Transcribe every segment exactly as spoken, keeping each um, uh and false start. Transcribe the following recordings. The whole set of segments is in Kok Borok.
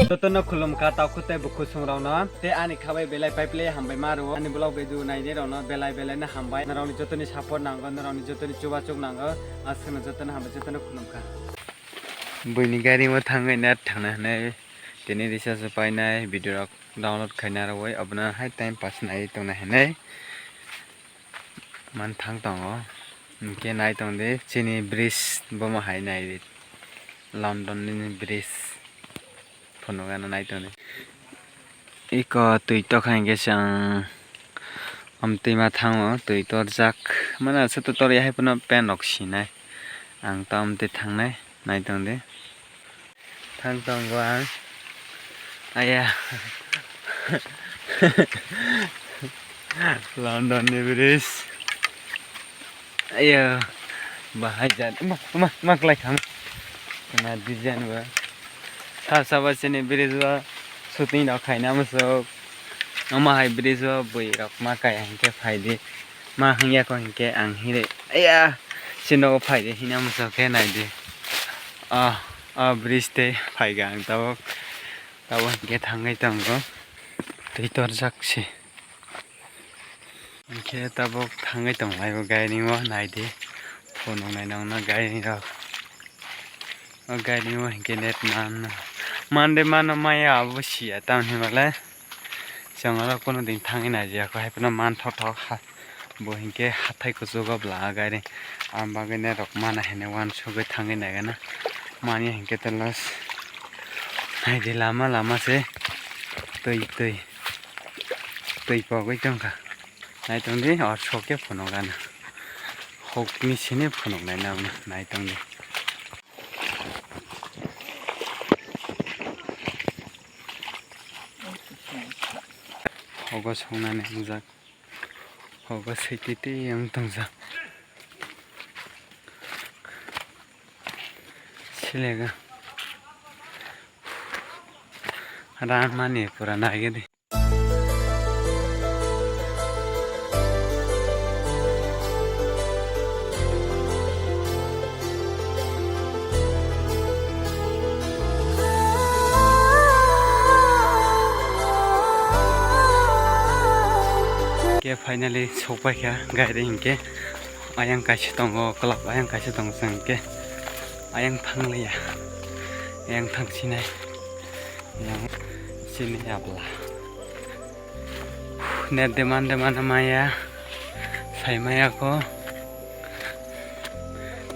Jotono khulumkha takhuk tei bukhuk songrokno tei ani khabai belai paiple hambai ma rwo. Ani vlog video nainai rokno belai belai no hambai. Norokni jotoni support nango, norokni jotoni chubachu nango. Aswkno jotono hambai, jotono khulumkha. Buini gari o thangwi net thangna hinwi tini recharge painai video rok download khaina rwwi abono hai time pass nai tongna hinwi man thang tongo. Hinkhe nai tongdi chini bridge bomo hai nai di London ni bridge phunukgana nai tongdi. Iko twi tokha hinkhe chwng amtwi ma thango, twi torjak. Mane aswk to tor ya hai phano pen rok sinai. Ang to amtwi thangnai, nai tongdi. Thang tongo ang. Aya. London ni bridge. Ayo, bahai jat. Ma, ma, ma, klai kham. Kena design ba. Sa, sa ba sini bridge ba shooting rok khaina musuk. Ama hai bridge ba bui rok ma kaya hinkhe phaidi. Ma hwnya ko hinkhe ang hire. Aya, sino phaidi hina musuk khe naidi. Ah, ah, bridge tei phaiga ang tabuk. Tabuk hinkhe thangwi tongo. Twi torjak se. Hinkhe tabuk thangwi tonglai o gairing o naidi. Phunuknai nokno gairing rok. O gairing o hinkhe net man. Mande mano maya abo siya tamni hinmale. Chwng oro kunu din thangwi naijak hai phano man thok thok ha. Bo hinkhe hathai kuchugo bla gairing. Ang bagwi net rok mana hinwi uansugwi thangwi naigana. Mani hinkhe tei los. Naidi lama lama se twi twi. Twi pogwi tongkha. Naitongdi, or sok khe phunukgana. Hokni sini phunuknai nangno, naitongdi. Hogo songnani wngjak. Hogo swi twi twi wng tongjak. Silega. Ran mani pura naigidi. Khe finally sokpaikha gari hinkhe ayang kaisa tongo, club ayang kaisa tongo chwng hinkhe ayang thangliya, ayang thangsinai, ayang sini abla. Net demand demand maya sai maya ko.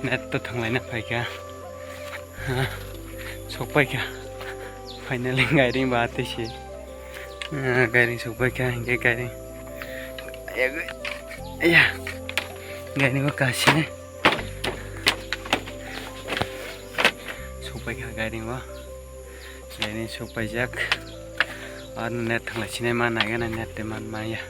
Net to thanglaina phaikha. Ha, sokpaikha. Finally gairing ba tisi. Ah, gairing sokpaikha hinkhe gairing. Aya, gairing o kasi. Sokpaikha gairing o. Laini sokpaijak. Ar net thanglai sinai ma naigana net de man maya.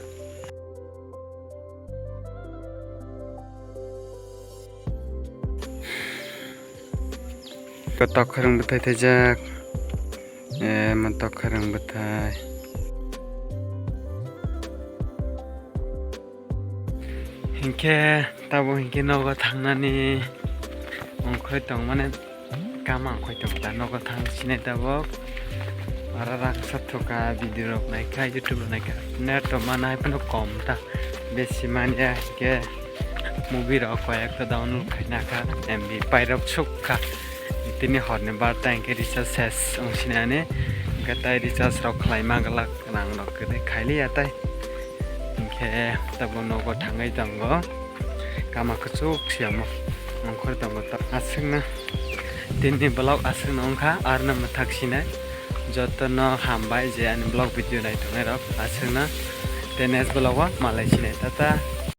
Kotok khorang bwthai thaijak. Eh, motok khorang bwthai. Hinkhe tabuk hinkhe nogo thangnani ongkhorwi tongmani kama ongkhorwi tongkha nogo thang sinai tabuk. Oro rang sathokha video rok naikha YouTube rok naikha net rok mana hai phano kom ta besi manya hinkhe movie rok koi ekta download khaina kha M B pairok sukha tini horni barta hinkhe recharge ses wng sinani hinkhe tai recharge rok khlai ma glak. Rang rok kwrwi khailiya tai. Hinkhe tabuk nogo thangwi tongo. Kama kuchuk se omo. Ongkhor tongo to. Aswkno tini vlog aswkno wngkha, arno mwthak sinai. Jotono hambai je ani vlog video nai tongnai rok aswkno. Tei next vlog o malai sinai. Tata.